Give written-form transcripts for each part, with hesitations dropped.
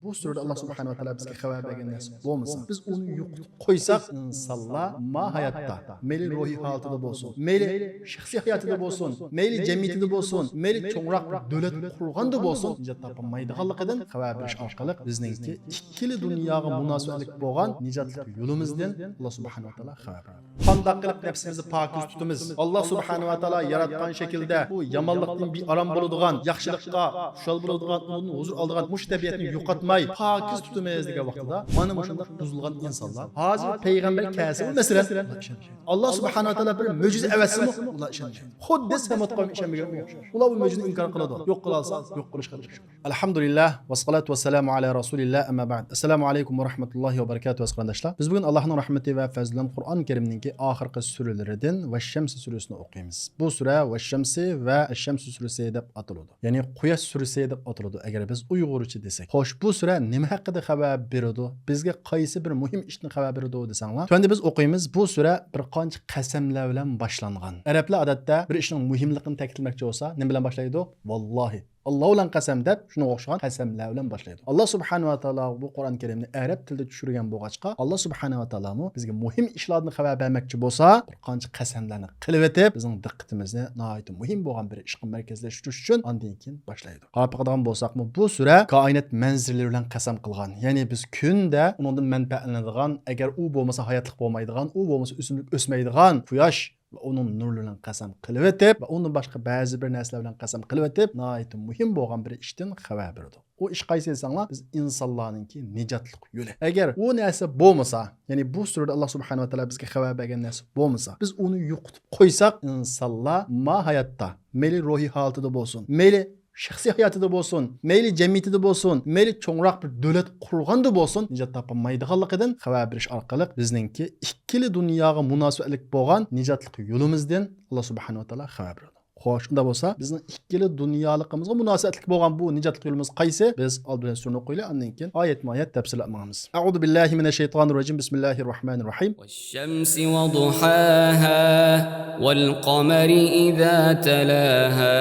Bu surada Alloh subhanahu va taolo bizga xabar bergan narsa bo'lmasa, biz uni yo'qotib qo'ysak, insonlar ma hayotda, mayli ruhiy holatida bo'lsin, mayli shaxsiy hayotida bo'lsin, mayli jamiyatida bo'lsin, mayli cho'ngroq bir davlat qurganda bo'lsin, nijot topolmaydiganligidan xabar berish orqali bizningki ikkili dunyoga munosabatlik bo'lgan nijotlik yo'limizdan Alloh subhanahu va taolo xabar beradi. Qandoq qilib nafsimizni pokiz tutamiz? Alloh subhanahu va taolo yaratgan shaklda bu yomonlikdan bearom bo'ladigan, yaxshilikqa xushal bo'ladigan, undan huzur oladigan mush tabiatni yo'qotmay pokiz tutamiz degan vaqtida mana shunday buzilgan insonlar hozir payg'ambar kelsa, masalan, Alloh subhanahu va taolo bir mo'jiza avatsimi, ular ishonmaydi. Xuddi Samud qavmi ishonmagan o'xshash. Ular bu mo'jizani inkor qiladi. Yo'q qila olsa, yo'q qilishga tirishadi. Alhamdulillah va salatu vassalamu ala rasulillah, amma ba'd. Assalomu alaykum va rahmatullohi va barakatuh, aziz qarindoshlar. Biz bugun Allohning rahmati va fazli bilan Qur'on Karimninki oxirgi suralaridan va Shamsi surasini o'qiymiz. Bu sura va Shamsi va Shamsi surasi deb ataladi. Ya'ni Quyosh surasi deb ataladi agar biz uyg'urcha desak. Xo'sh, bu sura nima haqida xabar beradi? Bizga qaysi bir muhim ishni xabar beradi desanglar? Tuanda biz o'qiymiz. Bu sura bir qancha qasamlar bilan boshlangan. Arablar odatda bir ishning muhimligini ta'kidlamoqchi bo'lsa, nima bilan boshlaydi? Vallohi, Alloh bilan qasam deb shunga o'xshagan qasamlar bilan boshlaydi. Alloh subhanahu va taolo bu Qur'on Karimni arab tilida tushirgan bo'lg'achqa, Alloh subhanahu va taolomi bizga muhim ishlarni xabar bermoqchi bo'lsa, bir qancha qasamlarni qilib o'tib, bizning diqqatimizni nihoyat muhim bo'lgan bir ishga markazlashtirish uchun andan keyin boshlaydi. Qarab boqadigan bo'lsakmi, bu sura koinot manzaralari bilan qasam qilgan. Ya'ni biz kunda undan manfaatlanadigan, agar u bo'lmasa hayotlik bo'lmaydigan, u bo'lmasa o'simlik o'smaydigan quyosh va uning nuri bilan qasam qilib o'tib va undan boshqa ba'zi bir narsalar bilan qasam qilib o'tib, nihoyat muhim bo'lgan bir ishdan xabar berdi. U ish qaysi desanglar, biz insonlarninki nijotlik yo'li. Agar u narsa bo'lmasa, ya'ni bu surada Alloh subhanahu va taolo bizga xabar bergan narsa bo'lmasa, biz uni yo'qotib qo'ysak, insonlar ma hayotda, mayli ruhiy holatida bo'lsin, mayli shaxsiy hayotida bo'lsin, mayli jamiyatida bo'lsin, mayli cho'ngroq bir davlat qurganda bo'lsin, nijot topolmaydiganligidan xabar berish orqali bizningki ikkili dunyoga munosabatlik bo'lgan nijotlik yo'limizdan Alloh subhanahu va taolo xabar beradi. Xo'sh, unda bo'lsa, bizning ikkili dunyoligimizga munosabatlik bo'lgan bu nijotlik yo'limiz qaysi? Biz oldin bilan surani o'qiylik, andan keyin oyatma-oyat tafsillatamiz. A'udhu billahi minash shaytonir rojim. Bismillahir rohmanir rohim. والشمس وضحاها والقمر إذا تلاها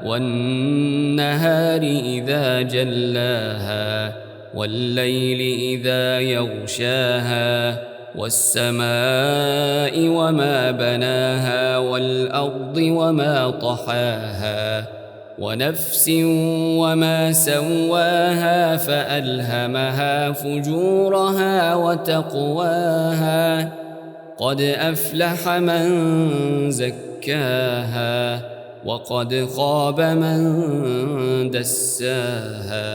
والنهار إذا جلاها والليل إذا يغشاها والسماء وما بناها والأرض وما طحاها ونفس وما سواها فألهمها فجورها وتقواها قد أفلح من زكاها وقد خاب من دساها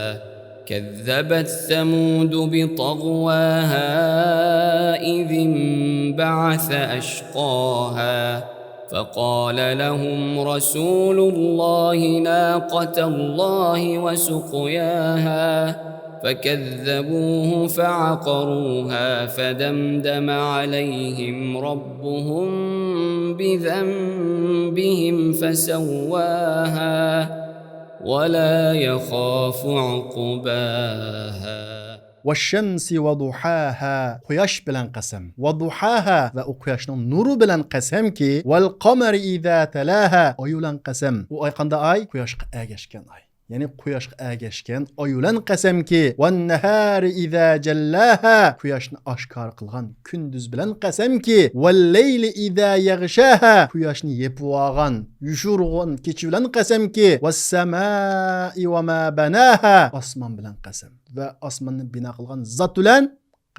كذبت ثمود بطغواها إذ انبعث أشقاها فقال لهم رسول الله ناقة الله وسقياها فكذبوه فعقروها فدمدم عليهم ربهم بذنبهم فسواها ولا يخاف عقباها. والشمس وضحاها, quyosh bilan qasam. وضحاها, va u quyoshning nuri bilan qasamki, والقمر إذا تلاها, oy bilan qasam. U oy qanday oy? Quyoshga ergashgan oy. Ya'ni quyoshga ergashgan oy bilan qasamki, والنهار إذا جلاها, quyoshni oshkor qilgan kunduz bilan qasamki, والليل إذا يغشاها, quyoshni yepib olgan, yushurgan kecha bilan qasamki, والسماء وما بناها, osmon bilan qasam va osmonni bino qilgan zot bilan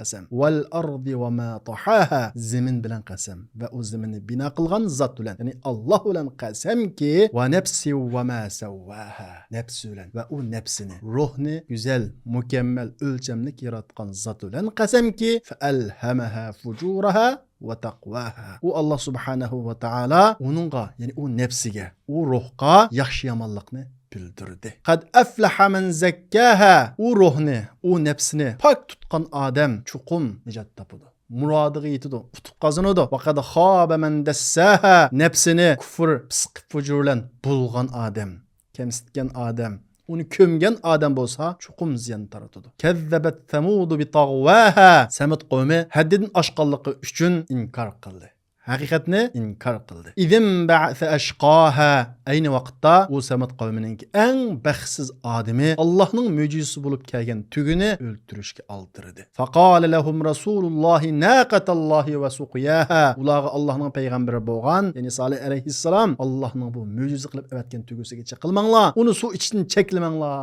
qasam, والأرض وما طحاها, zamin bilan qasam va u zaminni bino qilgan zot bilan, ya'ni Alloh bilan qasamki, ونفس وما سواها, nafsi bilan va u nafsini, ruhni go'zal, mukammal, o'lchamlik yaratgan zot bilan qasamki, فألهمها فجورها وتقواها, u Alloh subhanahu va taolo uningga, ya'ni u nafsiga, u ruhga yaxshi yomonlikni bildirdi. قد أفلح من زكاها, u ruhni, u nafsini pok tutgan odam chuqum nijot topadi, murodiga yetadi, utuq qozonadi. وقد خاب من دساها, nafsini kufr, fisq, fujur bilan bulg'an odam, kamsitgan odam, uni ko'mgan odam bo'lsa, chuqum ziyon taratadi. كذبت ثمود بطغواها, Samud qavmi haddidan oshqanligi uchun inkor qildi. Haqiqatni inkor qildi. İzin ba'sa ashqoha, ayni vaqtda u Samud qavmining eng baxtsiz odami Allohning mo'jizasi bo'lib kelgan tuguni o'ltirishga oldirdi. Faqala lahum rasulullohi naqatallohi va suqiyaha. Ularga Allohning payg'ambari bo'lgan, ya'ni Solih alayhissalom Allohning bu mo'jiza qilib avatgan tugusiga chiqilmanglar, uni suv ichishdan cheklamanglar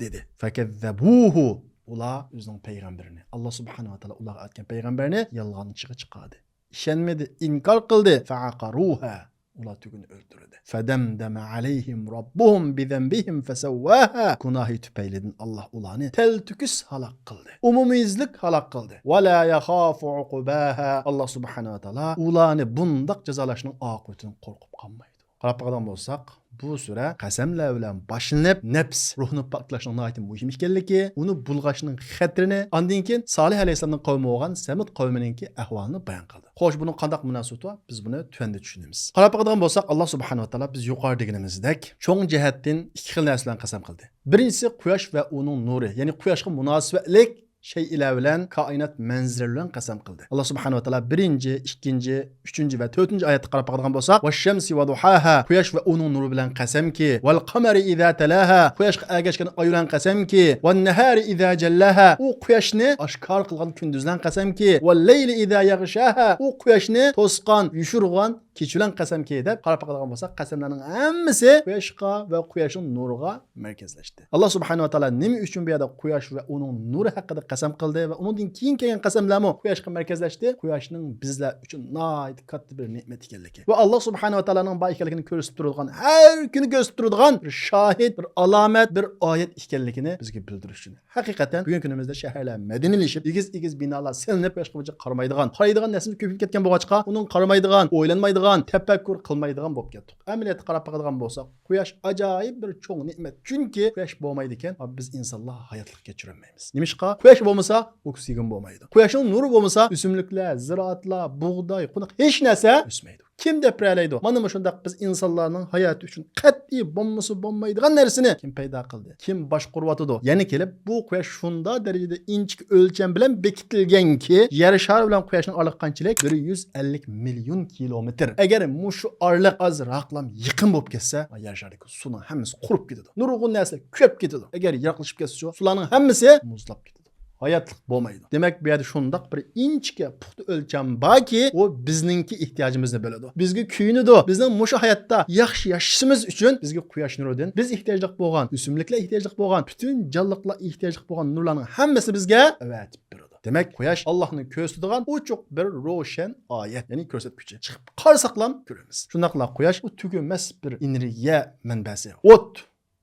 dedi. Fakazzabuhu. Ular o'zining payg'ambarini, Alloh subhanahu va taolo ularga aytgan payg'ambarni yolg'onchiga chiqardi. İşenmedi, inkar qildi. Faqaruha. Ular tuguni o'ldirdi. Fadamdama alayhim robbuhum bizambihim fasawwaha. Gunohi tufaylidan Alloh ularni tel-tukis halok qildi. Umumiyizlik halok qildi. Va la yakhafu uqbaha. Alloh subhanahu va taolo ularni bundaq jazolashning oqibatini qo'rqib qolmaydi. Qarab boqadigan bo'lsak, bu sura qasamlar bilan boshlanib, nafs ruhni poklashning nihoyatda muhim ekanligi, uni bulg'ashning xatrini, andan keyin Solih alayhissalomning qavmi bo'lgan Samud qavmininki ahvolini bayon qildi. Xo'sh, buning qandaq munosabati bor? Biz buni tuvanda tushunamiz. Qarab boqadigan bo'lsak, Alloh subhanahu va taolo biz yuqori deganimizdek cho'ng jihatdan ikki xil narsa bilan qasam qildi. Birinchisi quyosh va uning nuri, ya'ni quyoshga munosabatlik şeyler bilan koinot manzara bilan qasam qildi. Alloh subhanahu va taolo birinchi, ikkinchi, uchinchi va to'rtinchi oyatda qarab boqadigan bo'lsak, vash-shamsi va duhaha, quyosh va uning nuri bilan qasamki, val qamari iza talaha, quyoshga ergashgan oy bilan qasamki, van nahari iza jallaha, u quyoshni oshkor qilgan kunduz bilan qasamki, val layli iza yaghshaha, u quyoshni to'sqan, yushurgan kech bilan qasamki deb qarab boqadigan bo'lsak, qasamlarning hammasi quyoshga va quyoshning nuriga markazlashdi. Alloh subhanahu va taolo nima uchun bu yerda quyosh va uning nuri haqida qasam qildi va undan keyin kelgan qasamlarmi quyoshga markazlashdi? Quyoshning bizlar uchun nihoyat katta bir ne'mat ekanligi va Alloh subhanahu va taoloning bor ekanligini ko'rsatib turadigan, har kuni ko'rsatib turadigan bir shohid, bir alomat, bir oyat ekanligini bizga bildirish uchun. Haqiqatan bugungi kunimizda shaharlar madaniylashib, egiz-egiz binolar silinib, quyoshga buncha qaramaydigan, qaraydigan narsamiz ko'payib ketgan bo'lg'achqa, uning qaramaydigan, o'ylanmaydigan, tafakkur qilmaydigan bo'lib ketdik. Amaliyotga qarab boqadigan bo'lsak, quyosh ajoyib bir cho'ng ne'mat. Chunki quyosh bo'lmaydi ekan, biz insonlar hayotlik kechirolmaymiz. Nimishqa? Quyosh bo'lmasa oksigen bo'lmaydi. Quyoshning nuri bo'lmasa o'simliklar, ziroatlar, bug'doy, qunaq hech narsa o'smaydi. Kim deb beralaydi? Mana shundaq biz insonlarning hayoti uchun qat'iy bo'lmasa bo'lmaydigan narsani kim paydo qildi? Kim boshqaryotidi? Yana kelib bu quyosh shunda darajada inchik o'lcham bilan bekitilganki, yer shari bilan quyoshning oraliq qanchalik? 150 million kilometr. Agar mushu oraliq ozroqlam yaqin bo'lib ketsa, yer sharidagi suvning hammasi qurib ketadi. Nurg'un narsa ko'p ketadi. Agar yiroqlashib ketsa, suvlarning hammasi muzlab ketadi. Hayotlik bo'lmaydi. Demak, bu yerda shundoq bir inchika puxta o'lcham borki, u bizningki ehtiyojimizni biladi. Bizga kuyinadi. Bizning mushu hayotda yaxshi yashashimiz uchun bizga quyosh nuridan biz ehtiyojli bo'lgan, o'simliklar ehtiyojli bo'lgan, butun jonliqlar ehtiyojli bo'lgan nurlarning hammasi bizga avatib beradi. Demak, quyosh Allohning ko'rsatadigan ochiq bir ro'shan oyat, ya'ni ko'rsatkichi. Chiqib qarasaqlam ko'ramiz. Shundaqla quyosh u tugunmas bir energiya manbasi. O't,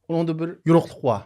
uningda bir yo'qlik bor.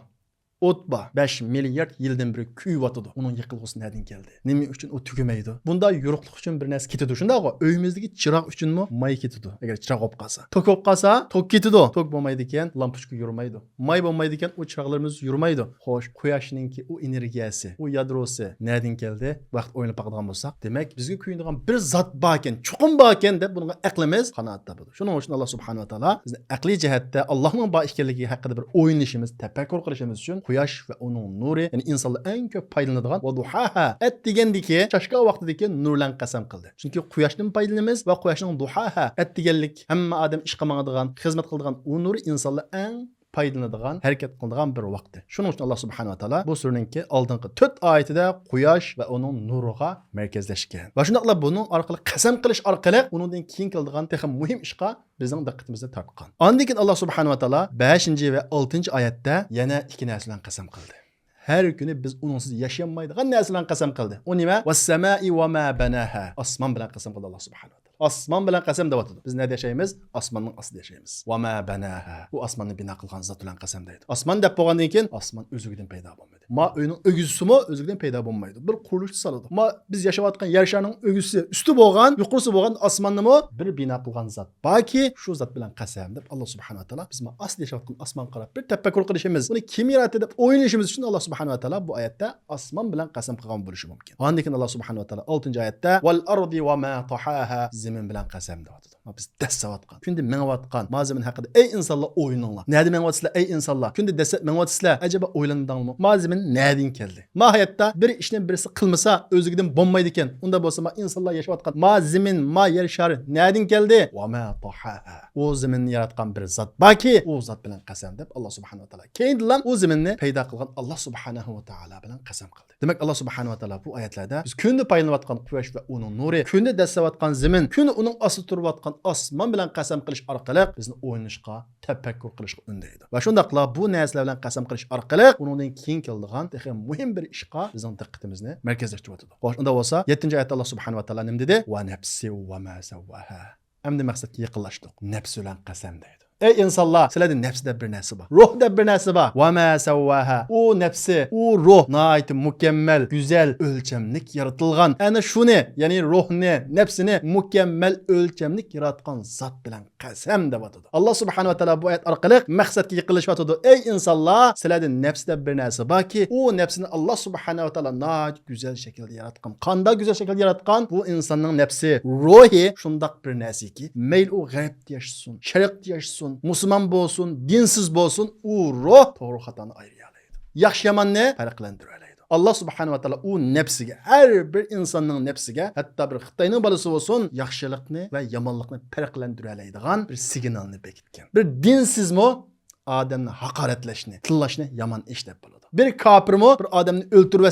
O't bor. 5 milliard yildan beri kuyiyotidi. Uning yiqilg'usi nadan keldi? Nima uchun u tugamaydi? Bunda yo'riqlik uchun bir narsa ketadi. Shundaqmi? Uyimizdagi chiroq uchunmi may ketadi? Agar chiroq olib qolsa, tok olib qolsa, tok ketadi. Tok bo'lmaydi ekan, lampochka yurmaydi. May bo'lmaydi ekan, u chiroqlarimiz yurmaydi. Xo'sh, quyoshninki u energiyasi, u yadrosi nadan keldi? Vaqt o'ylab boqadigan bo'lsak, demak, bizga kuyinadigan bir zot bor ekan, chuqur bor ekan deb bunga aqlimiz qanoat topadi. Shuning uchun Alloh subhanahu va taolo bizni aqliy jihatda Allohning bor ekanligi haqida bir o'ylanishimiz, tafakkur qilishimiz uchun quyosh va uning nuri, ya'ni insonlar eng ko'p foydalanadigan va duhaha at degandiki, chashka vaqtidagi nurlan qasam qildi. Chunki quyoshdan foydalanamiz va quyoshning duhaha at deganlik hamma odam ish qilmaydigan, xizmat qiladigan u nur insonlar eng foydalanadigan, harakat qiladigan bir vaqti. Shuning uchun Alloh subhanahu va taolo bu suraninki oldingi 4 oyatida quyosh va uning nuriga markazlashgan. Va shundaqla buning orqali qasam qilish orqali uningdan keyin qiladigan texim muhim ishga bizning diqqatimizni tortgan. Andan keyin Alloh subhanahu va taolo 5 va 6 oyatda yana ikki narsa bilan qasam qildi. Har kuni biz uningsiz yashamaydigan narsa bilan qasam qildi. U nima? Was-samai va ma banaha. Osmon bilan qasam qildi Alloh subhanahu va taolo. Osmon bilan qasam deyotidi. Biz nerede yashaymiz? Osmonning ostida yashaymiz. Va ma banaha. U osmonni bino qilgan zot bilan qasam deydi. Osmon deb bo'lgandan keyin osmon o'zidan paydo bo'lmaydi. Ma uyning o'gizisimi o'zidan paydo bo'lmaydi. Bir qurilish soladi. Ma biz yashayotgan yer sharining o'gizisi usti bo'lgan, yuqorisi bo'lgan osmonnimi bir bino qilgan zot borki, shu zot bilan qasam deb Alloh subhanahu va taolo biz ma ostida yashayotgan osmon qarab bir tafakkur qilishimiz, uni kim yaratdi deb o'ylashimiz uchun Alloh subhanahu va taolo bu oyatda osmon bilan qasam qilgan bo'lishi mumkin. Andan keyin Alloh subhanahu va taolo 6-oyatda val ardi va ma tahaha, zamin bilan qasam deyotidi. Biz dassavatgan, kunda mengayotgan ma zamin haqida ey insonlar o'ylaninglar. Nada mengyapsizlar ey insonlar? Kunda dassa mengyapsizlar, acaba o'ylandingmi? Ma zamin nadan keldi? Ma hayotda bir ishni birisi qilmasa o'zigidan bo'lmaydi ekan. Unda bo'lsa ma insonlar yashayotgan ma zamin, ma yer shari nadan keldi? Va ma tahaha. U zaminni yaratgan bir zot borki, u zot bilan qasam deb Alloh subhanahu va taolo keyindilan u zaminni paydo qilgan Alloh subhanahu va taolo bilan qasam qildi. Demak, Alloh subhanahu va taolo bu oyatlarda biz kunda paylanayotgan quyosh va uning nuri, kunda daslayotgan zamin, kunda uning ostida turayotgan osmon bilan qasam qilish orqali bizni o'ylanishga, tafakkur qilishga undaydi. Va shundaqla bu narsalar bilan qasam qilish orqali uningdan keyin keladigan daha muhim bir ishga bizning diqqatimizni markazlashtiryotidi. Xo'sh, unda bo'lsa 7-oyatda Alloh subhanahu va taolo nima dedi? Va nafsi va ma sawwaha. Endi maqsadga yaqinlashdik. Nafs bilan qasam deydi. Ey insonlar, sizlarda nafs deb bir narsa bor, ruh deb bir narsa bor. Va ma sawwaha. U nafsi, u ruh nihoyat mukammal, go'zal, o'lchamlik yaratilgan. Ana shuni, ya'ni ruhni, nafsini mukammal o'lchamlik yaratgan zot bilan qasam deb atadi. Alloh subhanahu va taolo bu oyat orqali maqsadga yaqinlashyotidi. Ey insonlar, sizlarda nafs deb bir narsa borki, u nafsini Alloh subhanahu va taolo nihoyat go'zal shaklda yaratgan. Qanday go'zal shaklda yaratgan? Bu insonning nafsi, ruhi shundoq bir narsaki, mayli u g'arbda yashasin, sharqda yashasin, musulmon bo'lsin, dinsiz bo'lsin, u ruh to'g'ri xatoni ayira oladi. Yaxshi yomonni farqlantira oladi. Alloh subhanahu va taolo u nafsiga, har bir insonning nafsiga, hatto bir Xitoyning bolasi bo'lsin, yaxshilikni va yomonlikni farqlantira oladigan bir signalni bekitgan. Bir dinsizmi odamni haqoratlashni, tillashni yomon ish deb biladi. Bir kofirmi bir odamni o'ltirib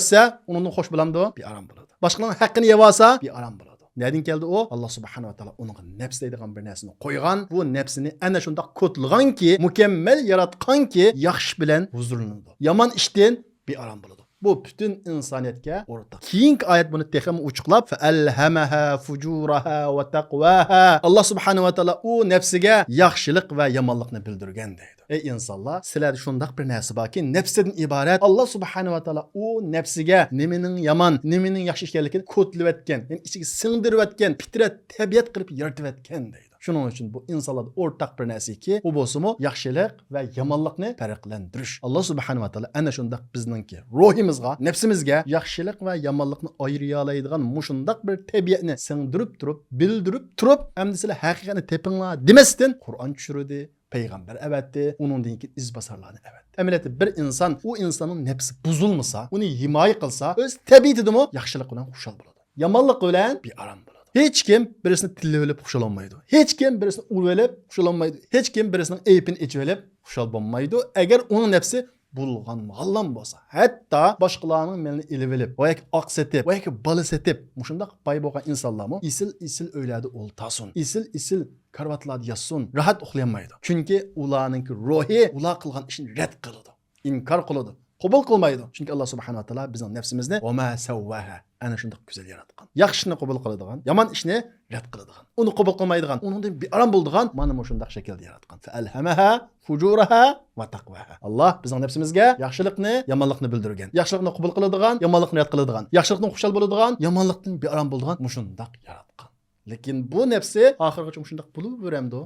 undan xush bo'lamdi, bearom bo'ladi. Boshqalarning haqqini yeb olsa, bearom bo'ladi. Nereden keldi o? Allah subhanahu va taolo uningga nafs deydigan bir narsani qo'ygan. Bu nafsini ana shundoq kodlaganki, mukаммал yaratganki, yaxshi bilan huzurlanadi. Yomon ishdan bearom bo'ladi. Bu bütün insoniyatga o'rtaq. Keyingi oyat buni texmi ochiqlab, fa fujuraha va taqvaha. Alloh subhanahu va taolo u nafsiga yaxshilik va yomonlikni bildirgan deydi. Ey insonlar, sizlarda shundoq bir narsa borki, nafsidan iborat. Alloh subhanahu va taolo u nafsiga nimaning yomon, nimaning yaxshi ekanligini kodlayotgan, ya'ni ichiga singdirayotgan, fitrat, tabiat qilib yaratayotgan deydi. Shuning uchun bu insonlarda o'rtaq bir narsaki, u bo'lsa-mu yaxshilik va yomonlikni farqlantirish. Alloh subhanahu va taolo ana shundoq bizningki ruhimizga, nafsimizga yaxshilik va yomonlikni ayira oladigan mushundoq bir tabiatni singdirib turib, bildirib turib, endi sizlar haqiqatni tepinglar demasdan Qur'on tushirdi, payg'ambar avatdi, uningdan keyin izbosarlarni avatdi. Amaliyotda bir inson, u insonning nafsi buzilmasa, uni himoya qilsa, o'z tabiatidimi yaxshilik bilan xushal bo'ladi. Yomonlik bilan bearom bo'ladi. Hech kim birisini tillab olib xushal olmaydi. Hech kim birisini urib olib xushal olmaydi. Hech kim birisining ayibini ichib olib xushal bo'lmaydi. Agar uning nafsi bulg'anmaganlam bo'lsa, hatto boshqalarning melini ilib olib, va yoki oq setib, va yoki bola setib, mushundaq boy bo'lgan insonlarmi isil-isil uylarda o'ltasin, isil-isil karvatlarda yotsin, rahat uxlayolmaydi. Chunki ularninki ruhi ular qilgan ishni rad qiladi, inkor qiladi, qabul qilmaydi. Chunki Alloh subhanahu va taolo bizning nafsimizni va ma sawwaha ana shundoq go'zal yaratgan. Yaxshini qabul qiladigan, yomon ishni rad qiladigan, uni qabul qilmaydigan, undan bearom bo'ladigan mana shundoq shaklda yaratgan. Fa alhamaha fujuraha va taqvaha. Alloh bizning nafsimizga yaxshilikni, yomonlikni bildirgan. Yaxshilikni qabul qiladigan, yomonlikni rad qiladigan, yaxshilikni xushal bo'ladigan, yomonlikdan bearom bo'ladigan mushundoq yaratgan. Lekin bu nafsi oxirgacha shundoq bo'lib beramdi?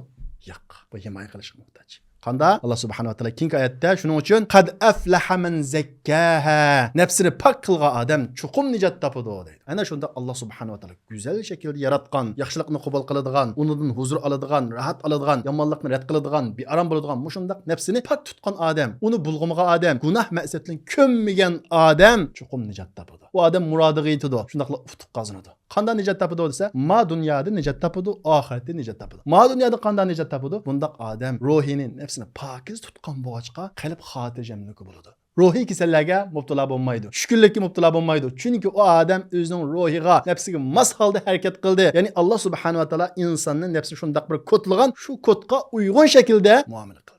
Yo'q. Bu himoya qilishga muhtoj. Qanda? Alloh subhanahu va taolo keyingi oyatda shuning uchun qad aflaha man zakkaha. Nafsini pok qilgan odam chuqur nijot topadi deydi. Ana shunda Alloh subhanahu va taolo go'zal shaklda yaratgan, yaxshilikni qabul qiladigan, unidan huzur oladigan, rahat oladigan, yomonlikni rad qiladigan, bearom bo'ladigan mushundaq nafsini pok tutgan odam, uni bulg'amagan odam, gunoh ma'siyat bilan ko'mmagan odam chuqur nijot topadi. U odam murodiga yetadi, shundaqla utuq qozonadi. Qanday nijot topadi desa, ma dunyoda nijot topadi, oxiratda nijot topadi. Ma dunyoda qanday nijot topadi? Bundaq odam ruhini, nafsini pokiz tutgan bo'lg'achqa qalb xotirjamligi bo'ladi. Ruhiy kasallarga mubtalo bo'lmaydi. Tushkunlikka mubtalo bo'lmaydi. Chunki u odam o'zining ruhiga, nafsiga mos holda harakat qildi. Ya'ni Alloh subhanahu va taolo insonning nafsini shundoq bir kodlagan, shu kodga uyg'un shaklda muomala qildi.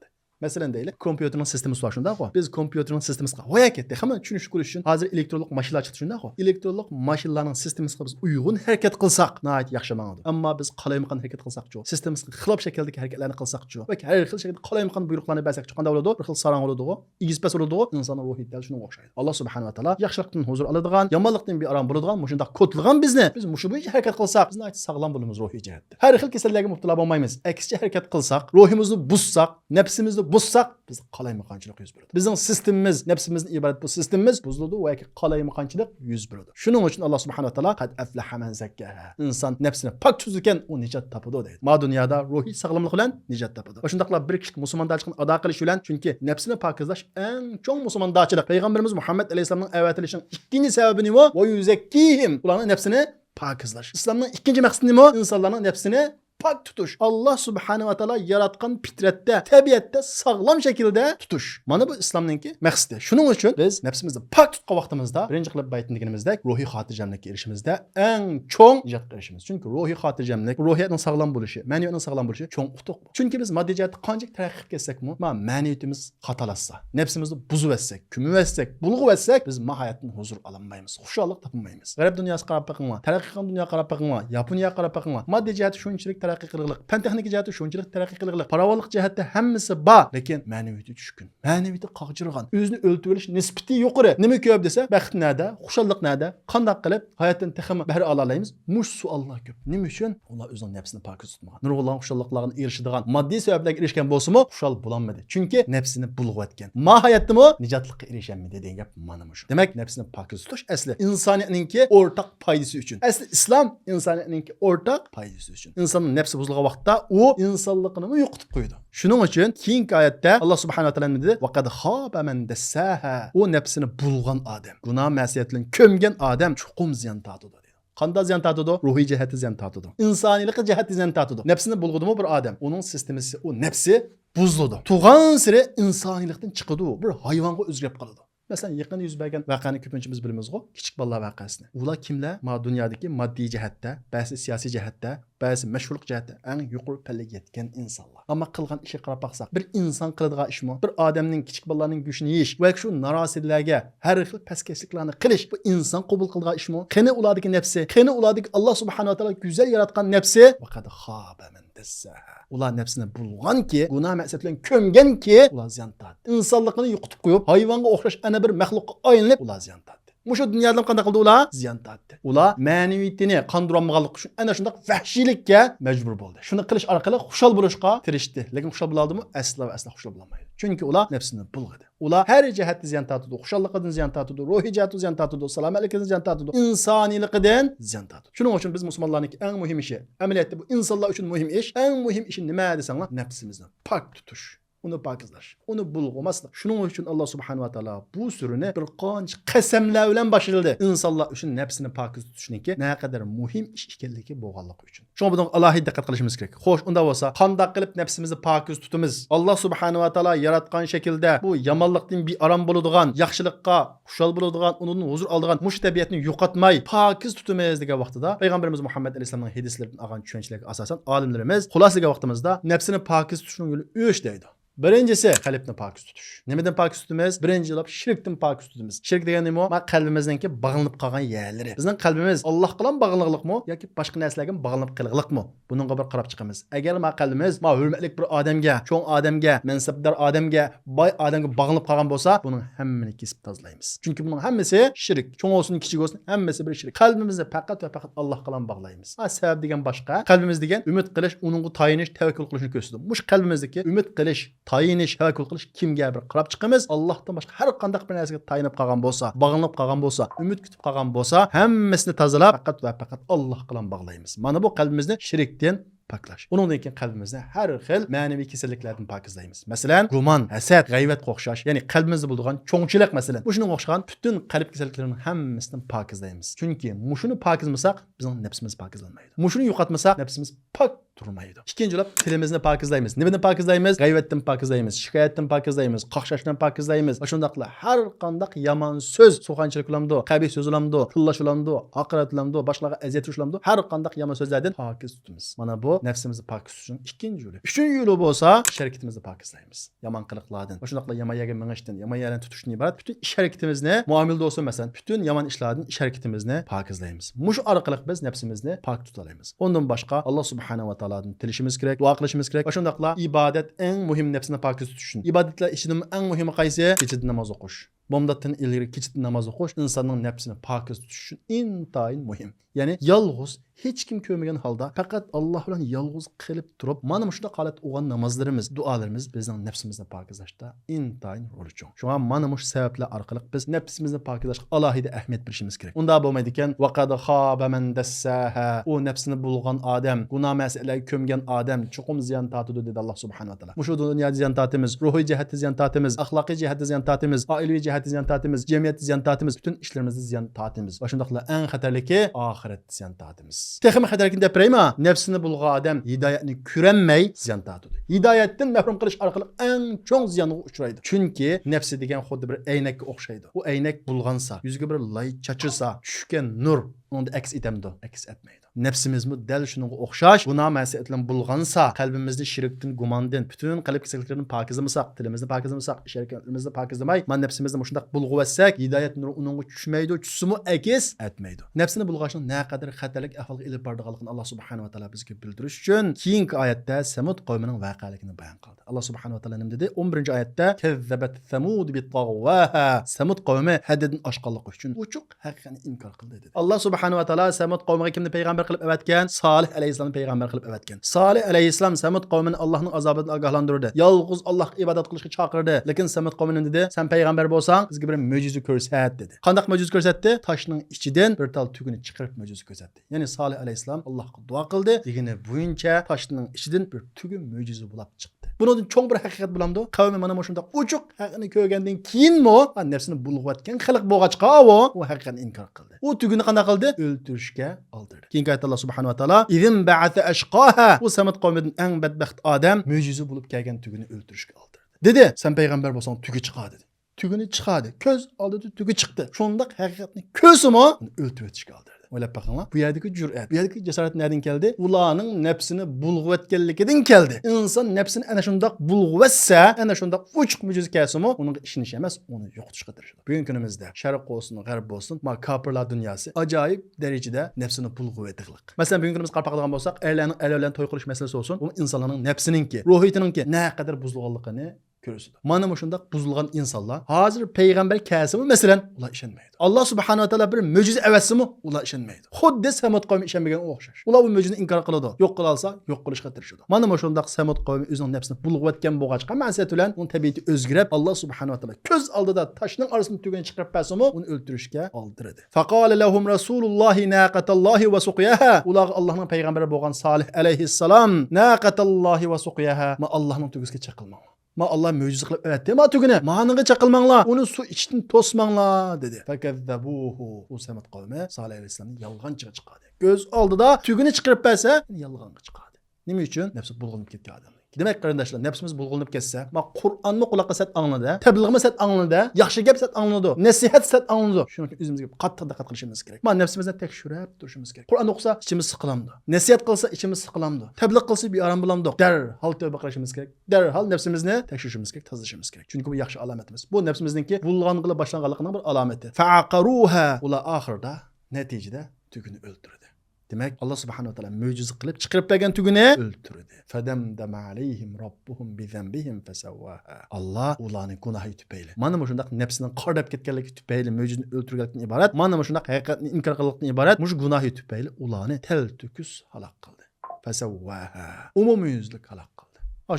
Masalan deylik, kompyuterning sistemasi bor shundoq-ku. Biz kompyuterning sistemasiga voya ketdik. Hamma tushunish qilish uchun hozir elektronlik mashinalar chiqdi shundoq-ku. Elektronlik mashinalarning sistemasiga biz uyg'un harakat qilsak, nihoyat yaxshi mangadi. Ammo biz qalaymaqon harakat qilsaqchu, sistemasiga xilof shakldagi harakatlarni qilsaqchu, va har xil shaklda qalaymaqon buyruqlarni bersakchu, qanday bo'ladi? Bir xil sarang bo'ladi-ku, egiz pas bo'ladi-ku. Insonning ruhi dal shunga o'xshaydi. Alloh subhanahu va taolo yaxshilikdan huzur oladigan, yomonlikdan bearom bo'ladigan, mushundaq kodlagan bizni. Biz mushu bo'yicha harakat qilsak, biz nihoyat sog'lom bo'lamiz ruhiy jihatda. Har xil kasallarga mubtalo bo'lmaymiz. Aksicha harakat qilsak, ruhimizni buzsak, nafsimizni buzsaq, biz qalaymaqonchilik yuz beradi. Bizning sistemimiz, nafsimizning iborat bu sistemimiz buziladi va yoki qalaymaqonchilik yuz beradi. Shuning uchun Alloh subhanahu va taolo qad aflaha man zakkaha. Inson nafsini pok tutsa u nijot topadi deydi. Ma dunyoda ruhiy sog'lomlik bilan nijot topadi. Va shundaqla bir kishilik musulmonchilikni ado qilish bilan, chunki nafsini pokizlash eng cho'ng musulmonchilik. Payg'ambarimiz Muhammad alayhissalomning avatilishining ikkinchi sababi nima? Va yuzakkihim. Ularning nafsini pokizlash. Islomning ikkinchi maqsadi nima? Insonlarning nafsini pak tutush. Alloh subhanahu va taolo yaratgan fitratda, tabiatda sog'lom shaklda tutush. Mana bu islomninki maqsadi. Shuning uchun biz nafsimizni pak tutgan vaqtimizda, birinchi qilib baytni deganimizdek, ruhiy xotirjamlikka erishimizda eng cho'ng nijotga erishimiz. Chunki ruhiy xotirjamlik, ruhiyatning sog'lom bo'lishi, ma'naviyatning sog'lom bo'lishi cho'ng utuq. Chunki biz moddiy jihatda qancha taraqqiy qilib ketsakmi, ma'naviyatimiz xatolashsa, nafsimizni buzib etsak, ko'mib etsak, bulg'ib etsak, biz hayotdan huzur ololmaymiz, xushallik topolmaymiz. G'arb dunyosi qarab boqinglar, taraqqiy qilgan dunyo qarab boqinglar, Yaponiya qarab boqinglar, moddiy jihatda shunchalik taraqqiy qilg'iliq, fan texnika jihati shunchalik taraqqiy qilg'iliq, farovonlik jihatda hammasi bor, lekin ma'naviyati tushkun, ma'naviyati qaqjirg'an, o'zini o'ltirib nisbati yuqori. Nima ko'p desa, baxt nada, xushallik nada, qandoq qilib hayotdan texmi bahra ola olamiz? Mush savollar ko'p. Nima uchun? Ular o'zining nafsini pokiz tutmagan. Nurg'unlan xushalliqlarga erishadigan moddiy sabablarga erishgan bo'lsa-mu, xushal bo'lolmadi. Chunki nafsini bulg'ayotgan. Ma hayotdimi nijotlikka erisholmadi degan gap mana shu. Demak, nafsini pokiz tutish asli insoniyatninki o'rtaq foydasi uchun. Asli islom insoniyatninki o'rtaq foydasi uchun. Insonning nafsi buzilgan vaqtda u insonligini yo'qotib qo'ydi. Shuning uchun keyingi oyatda Alloh subhanahu va taolo nima dedi? Va qad xaba man dassaha. U nafsini bulg'an odam, gunoh ma'siyat bilan ko'mgan odam chuqur ziyon tortadi dedi. Qanday ziyon tortadi? Ruhiy jihati ziyon tortadi. Insoniylik jihati ziyon tortadi. Nafsini bulg'udimi bir odam, uning sistemasi, u nafsi buziladi. Tug'an siri insoniylikdan chiqadi, bir hayvonga o'zgarib qoladi. Masalan, yaqinda yuz bergan voqeani ko'pincha biz bilamiz-ku, kichik bolalar voqeasini. Ular kimlar? Ma dunyodagi moddiy jihatda, ba'zi siyosiy jihatda, ba'zi mashhurlik jihatda eng yuqori pallaga yetgan insonlar. Ammo qilgan ishi qarab baqsak, bir inson qiladigan ishmi? Bir odamning kichik bolalarning go'shtini yeyish va shu noroziylarga har xil pastkashliklarni qilish bu inson qabul qiladigan ishmi? Qani ulardagi nafsi, qani ulardagi Alloh subhanahu va taolo go'zal yaratgan nafsi? Va qad xaba man dassaha. Ular nafsini bulg'anki, gunoh maqsad bilan ko'mganki, ular ziyon tortdi. Insonligini yo'qotib qo'yib, hayvonga o'xshash ana bir maxluqqa aylanib, ular ziyon tortdi. Mushu dunyodan qanday qildi ular? Ziyon tortdi. Ular ma'naviyatini qondirolmaganlik uchun ana shundoq vahshiylikka majbur bo'ldi. Shuni qilish orqali xushal bo'lishga tirishdi. Lekin xushal bo'ladimi? Aslo va aslo xushal bo'lolmaydi. Chunki ular nafsini bulg'adi. Ular har jihatda ziyon tortadi. Xushalliqidan ziyon tortadi, ruhiy jihatdan ziyon tortadi, salomatligidan ziyon tortadi, insoniyligidan ziyon tortadi. Shuning uchun biz musulmonlarning eng muhim ishi, amaliyotda bu insonlar uchun muhim ish, eng muhim ishi nima desanglar, nafsimizni pok tutish. Uni pokizlash, uni bulg'amaslik. Shuning uchun Alloh subhanahu va taolo bu surani bir qancha qasamlar bilan boshladi. Insonlar uchun nafsini pokiz tutishniki naqadar muhim ish ekanligi bo'lganligi uchun. Shunga bunga alohida diqqat qilishimiz kerak. Xo'sh, unda bo'lsa, qanday qilib nafsimizni pokiz tutamiz? Alloh subhanahu va taolo yaratgan shaklda bu yomonlikdan bearom bo'ladigan, yaxshilikqa xushal bo'ladigan, undan huzur oladigan mush tabiatni yo'qotmay pokiz tutamiz degan vaqtida payg'ambarimiz Muhammad alayhissalomning hadislaridan olgan tushunchalarga asosan olimlarimiz xulosaga vaqtimizda nafsini pokiz tutishning yo'li 3 deydi. Birincisi qalbni pokiz tutish. Nimadan pokiz tutamiz? Birinchi shirkdan pokiz tutamiz. Shirk degan nima? Ma qalbimizningki bog'lanib qolgan yerlari. Bizning qalbimiz Alloh bilan bog'liqmi yoki boshqa narsalarga bog'lanib qilg'liqmi? Buningga bir qarab chiqamiz. Agar ma qalbimiz ma hurmatli bir odamga, cho'ng odamga, mansabdor odamga, boy odamga bog'lanib qolgan bo'lsa, buning hammani kesib tozalaymiz. Chunki buning hammasi shirk. Cho'ng bo'lsin, kichik bo'lsin, hammasi bir shirk. Qalbimizni faqat va faqat Alloh bilan bog'laymiz. Ha, sabab degan boshqa. Qalbimiz degan umid qilish, uningga tayinish, tavakkul qilishni ko'rsatadi. Mush qalbimizdagi umid qilish, tayinish, tavakkul qilish kimga bir qarab chiqamiz? Allohdan boshqa har qanday bir narsaga tayinib qolgan bo'lsa, bog'lanib qolgan bo'lsa, umid kutib qolgan bo'lsa, hammasini tozalab, faqat va faqat Alloh bilan bog'laymiz. Mana bu qalbimizni shirkdan poklash. Undan keyin qalbimizni har xil ma'naviy kasalliklardan pokizlaymiz. Masalan, gumon, hasad, g'ayvatga o'xshash, ya'ni qalbimizda bo'ladigan cho'ngchilik masalan. Shunga o'xshagan butun qalb kasalliklarining hammasini pokizlaymiz. Chunki mushuni pokizmasak, bizning nafsimiz pokizlanmaydi. Mushuni yo'qotmasak, nafsimiz pok turmaydi. Ikkinchilab tilimizni pokizlaymiz. Nimadan pokizlaymiz? G'ayvatdan pokizlaymiz, shikoyatdan pokizlaymiz, qaqshashdan pokizlaymiz. Va shundaqla har qanday yomon so'z, suxanchilik ulamdi, qabih so'z ulamdi, tillash ulamdi, haqorat ulamdi, boshqalarga aziyat ulamdi, har qanday yomon so'zlardan pokiz tutamiz. Mana bu nafsimizni pokiz tutishning ikkinchi yo'li. Uchinchi yo'li bo'lsa, ish harakatimizni pokizlaymiz. Yomon qiliqlardan, va shundaqla yomon yerga mingishdan, yomon yerdan tutishdan iborat butun ish harakatimizni, muomilda bo'lsin masalan, butun yomon ishlardan ish harakatimizni pokizlaymiz. Mushu orqali biz nafsimizni pok tuta olamiz. Undan boshqa Alloh subhanahu va taolodan tilishimiz kerak, duo qilishimiz kerak. Va shundaqla ibodat eng muhim nafsini pokiz tutish uchun. Ibodatlar ichidan eng muhimi qaysi? Kechada namoz o'qish. Bomdatdan ilgari kechida namoz o'qish insonning nafsini pokiz tutish uchun intayin muhim. Ya'ni yolg'iz hech kim ko'rmagan holda faqat Alloh bilan yolg'iz qilib turib, mana shunday holat o'gan namozlarimiz, duolarimiz bizning nafsimizni pokizlashda intayin rol cho'ng. Shunga mana shu sabablar orqali biz nafsimizni pokizlashga alohida ahamiyat berishimiz kerak. Unda bo'lmaydi ekan, vaqad khaba man dassaha, u nafsini bulg'an odam, gunoh masalalarga ko'mgan odam chuqum ziyon tortadi dedi Alloh subhanahu va taolo. Mushu dunyoda ziyon tortamiz, ruhiy jihatda ziyon tortamiz, axloqiy jihatda ziyon tortamiz, oilaviy jihatda ziyon tortamiz, jamiyatda ziyon tortamiz, butun ishlarimizda ziyon tortamiz. Va shundoqla eng xatarligi oxiratda ziyon tortamiz. Texmi xatarligini deb beraymi? Nafsini bulg'an odam hidoyatni ko'ranmay ziyon tortadi. Hidoyatdan mahrum qilish orqali eng cho'ng ziyonga uchraydi. Chunki nafsi degan xuddi bir aynakka o'xshaydi. U aynak bulg'ansa, yuziga bir lay chachirsa, tushgan nur unda aks etamdi, aks etmaydi. Nafsimizmi dal shunga o'xshash gunoh ma'siyat bilan bulg'ansa, qalbimizni shirkdan, gumondan, butun qalb kasalliklaridan pokizlamasak, tilimizni pokizlamasak, ish harakatlarimizni pokizlamay, man nafsimizni shundoq bulg'uvatsak, hidoyat nuri uningga tushmaydi, tushsimi aks etmaydi. Nafsini bulg'ashning naqadar xatarlik ahvolga ilib boradiganligini Alloh subhanahu va taolo bizga bildirish uchun keyingi oyatda Samud qavmining voqealigini bayon qildi. Alloh subhanahu va taolo nima dedi? 11-oyatda kazzabat Samud bi tag'waha. Samud qavmi haddidan oshqanligi uchun ochiq haqiqatni inkor qildi dedi. Alloh subhanahu va taolo Samud qavmiga kimni payg'ambar qilib avatgan? Solih alayhissalomni payg'ambar qilib avatgan. Solih alayhissalom Samud qavmini Allohning azobidan ogohlantirdi. Yolg'iz Allohga ibodat qilishga chaqirdi. Lekin Samud qavmi nima dedi? Sen payg'ambar bo'lsang, bizga bir mo'jiza ko'rsat dedi. Qandaq mo'jiza ko'rsatdi? Toshning ichidan bir tal tuguni chiqarib mo'jiza ko'rsatdi. Ya'ni Solih alayhissalom Allohga duo qildi. Degani bo'yicha toshning ichidan bir tugun mo'jiza bo'lib chiqdi. Bundan cho'ng bir haqiqat bo'lamdi. Qavmi mana shunday ochiq haqni ko'rgandan keyinmi nafsini bulg'ayotgan xalq bo'lg'achqa u haqiqatni inkor qildi. U tuguni qanday qildi? O'ltirishga oldirdi. Keyingi oyatda Alloh subhanahu va taolo idin ba'atha ashqaha, u Samud qavmidan eng badbaxt odam mo'jiza bo'lib kelgan tuguni o'ltirishga oldirdi. Dedi, sen payg'ambar bo'lsang tugi chiqadi dedi. Tuguni chiqadi. Ko'z oldida tugi chiqdi. Shundoq haqiqatni ko'rsimi o'ltirib o'tishga oldirdi. O'ylab baqinglar. Bu yerdagi jur'at, bu yerdagi jasorat nerdan keldi? Ularning nafsini bulg'ayotganligidan keldi. Inson nafsini ana shundoq bulg'vatsa, ana shundoq ochiq mo'jiza kelsimi, uningga ishonish emas, uni yo'qotishga tirishadi. Bugungi kunimizda sharq bo'lsin, g'arb bo'lsin, ma kofirlar dunyosi ajoyib darajada nafsini bulg'ayotganlik. Masalan, bugungi kunimiz qarab qolgan bo'lsak, erlarning erlar bilan to'y qilish masalasi bo'lsin, bu insonlarning nafsininki, ruhiyatininki naqadar buzilganligini ko'rsatadi. Mana shundoq buzilgan insonlar hozir payg'ambar kelsimi masalan, ular ishonmaydi. Alloh subhanahu va taolo bir mo'jiza avatsimi, ular ishonmaydi. Xuddi Samud qavmi ishonmagan o'xshash. Ular bu mo'jizani inkor qiladi. Yo'q qila olsa, yo'q qilishga tirishadi. Mana shundoq Samud qavmi o'zining nafsini bulg'ayotgan bo'lg'achqa ma'siyat bilan uning tabiati o'zgarib, Alloh subhanahu va taolo ko'z oldida toshning orasini tuguni chiqarib bersimi, uni o'ltirishga oldiradi. Faqala lahum rasulullohi naqatallohi va suqiyaha. Ular Allohning payg'ambari bo'lgan Solih alayhissalom naqatallohi va suqiyaha, ma Allohning tugisiga chaqilmanglar. Ma Allah mo'jiza qilib avatdi, ma tuguni ma'niga chaqilmanglar, uni suv ichdan to'smanglar dedi. Fakazzabuhu. U Samud qavmi Solih alayhissalomni yolg'onchiga chiqadi. Ko'z oldida tuguni chiqarib bersa, yolg'onga chiqadi. Nima uchun? Nafsi bulg'unib ketgan odam. Demak, qarindoshlar, nafsimiz bulg'unib ketsa, ma Qur'onni quloqqa sat angladi, tabliğmi sat angladi, yaxshi gap sat angladi, nasihat sat angladi. Shuning uchun o'zimizga qattiq diqqat qilishimiz kerak. Ma nafsimizni tekshirib turishimiz kerak. Qur'on o'qisa ichimiz siqilamdi, nasihat qilsa ichimiz siqilamdi, tabliğ qilsa beorom bo'lamdi. Darhol tavba qilishimiz kerak. Darhol nafsimizni tekshirishimiz kerak, tozalashimiz kerak. Chunki bu yaxshi alomat emas. Bu nafsimizningki bulg'ang'ili boshlanganligining bir alomati. Fa'aqaruha, ular oxirida natijada tuguni o'ldirdi. Demak, Alloh subhanahu va taolo mo'jiza qilib chiqarib bergan tuguni o'ltirdi. Fadamdama alayhim robbuhum bi zambihim fasawwaha. Alloh ularning gunohi tufayli, mana shundoq nafsining qordab ketganligi tufayli mo'jizani o'ltirganlikdan iborat, mana shundoq haqiqatni inkor qilganlikdan iborat, mush gunohi tufayli ularni tel to'kis halok qildi. Fasawwaha. Umumyuzlik halok qildi.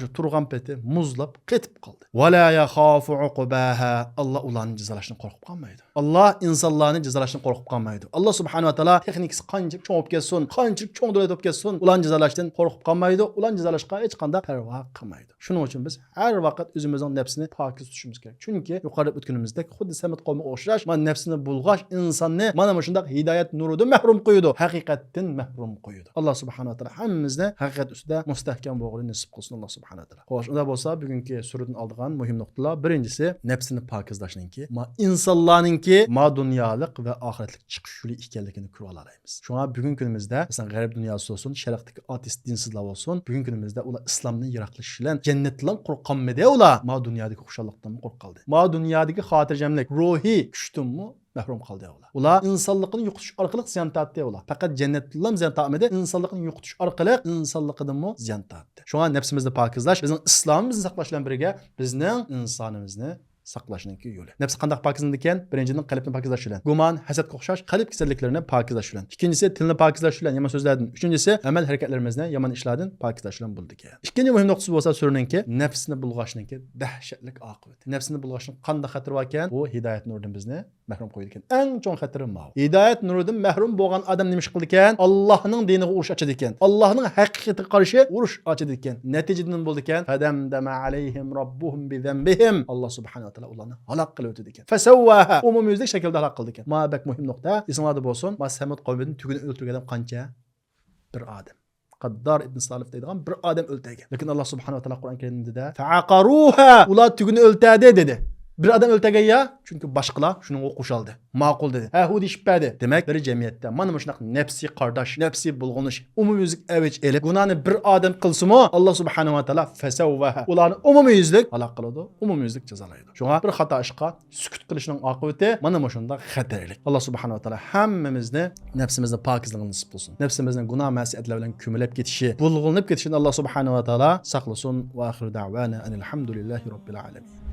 Shu turgan peti muzlab ketib qoldi. Va la yakhafu uqbaha. Alloh ularni jazolashdan qo'rqib qolmaydi. Alloh insonlarni jazolashdan qo'rqib qolmaydi. Alloh subhanahu va taolo texnikasi qancha cho'ng bo'lib ketsin, qancha cho'ng davlat bo'lib ketsin, ularni jazolashdan qo'rqib qolmaydi, ularni jazolashga hech qanday parvo qilmaydi. Shuning uchun biz har vaqt o'zimizning nafsini pokiz tutishimiz kerak. Chunki yuqorida o'tganimizdek, xuddi Samud qavmiga o'xshash, mana nafsini bulg'ash insonni mana shunday hidoyat nuridan mahrum qo'yadi, haqiqatdan mahrum qo'yadi. Alloh subhanahu va taolo hammamizni haqiqat ustida mustahkam bo'lishni nasib qilsin Alloh subhanahu va taolo. Xo'sh, unda bo'lsa bugungi suradan oldigan muhim nuqtalar birinchisi nafsini pokizlashningki, ma insonlarningki ma dunyolik va oxiratlik chiqish yo'li ekanligini ko'ra olamiz. Shunga bugungi kunimizda, masalan, g'arb dunyosi bo'lsin, sharqdagi ateist dinsizlar bo'lsin, bugungi kunimizda ular islomdan yiroqlashish bilan jannatdan qo'rqqanmidi ular? Ma dunyodagi xushalliqdan qo'rqqaldi. Ma dunyodagi xotirjamlik, ruhiy kuchdanmi mahrum qoldi ular. Ular insonlikni yo'qotish orqali ziyon tortdi ular. Faqat jannatdan ziyon tortmadi, insonlikni yo'qotish orqali insonligidanmi ziyon tortdi. Shunga nafsimizni pokizlash, bizning islomimizni saqlash bilan birga bizning insonimizni Saqlashningki yo'li. Nafs qanday pokizlanadi ekan? Birinchidan qalbni pokizlash bilan, gumon, hasadga o'xshash qalb kasalliklarini pokizlash bilan. Ikkinchisi tilni pokizlash bilan, yomon so'zlardan. Uchinchisi amal harakatlarimizni yomon ishlardan pokizlash bilan bo'ldi ekan. Ikkinchi muhim nuqtasi bo'lsa suraninki nafsni bulg'ashningki dahshatli oqibati. Nafsni bulg'ashning qanday xatari bor ekan? Bu hidoyat nuridan bizni mahrum qo'yadi ekan. Eng cho'ng xatari mau. Hidoyat nuridan mahrum bo'lgan odam nima ish qildi ekan? Allohning diniga urush ochadi ekan. Allohning haqiqatiga qarshi urush ochadi ekan. Natijada nima bo'ldi ekan? Fadamdama alayhim robbuhum bi zanbihim. Alloh subhanahu va taolo ularni halok qilib o'tadi ekan. Fasawwaha, umumyuzlik shaklda halok qildi ekan. Ma bak muhim nuqta esinglarda bo'lsin. Ma Samud qavmidan tuguni o'ldirgan odam qancha? Bir odam. Qaddar ibn Salif deydigan bir odam o'ltirgan. Lekin Alloh subhanahu va taolo Qur'on Karimda faqaruha, ular tuguni o'ltirdi dedi. Bir odam o'ltirgan ya, chunki boshqalar shunga qo'shildi. Ma'qul dedi. Ha, hu deyishpadi. Demak, bir jamiyatda mana shunaqa nafsiy qardosh, nafsiy bulg'unish, umumyuzlik avj elib, gunohni bir odam qilsa-mu, Alloh subhanahu va taolo fasawwaha, ularni umumyuzlik halok qiladi, umumyuzlik jazolaydi. Shunga bir xato ishga sukut qilishning oqibati mana shunday xatarlik. Alloh subhanahu va taolo hammamizni nafsimizni pokizligini nasib qilsin. Nafsimizni gunoh ma'siyatlar bilan ko'milib ketishi, bulg'unib ketishini Alloh subhanahu va taolo saqlasin. Va axiru da'vana alhamdulillahi robbil alamin.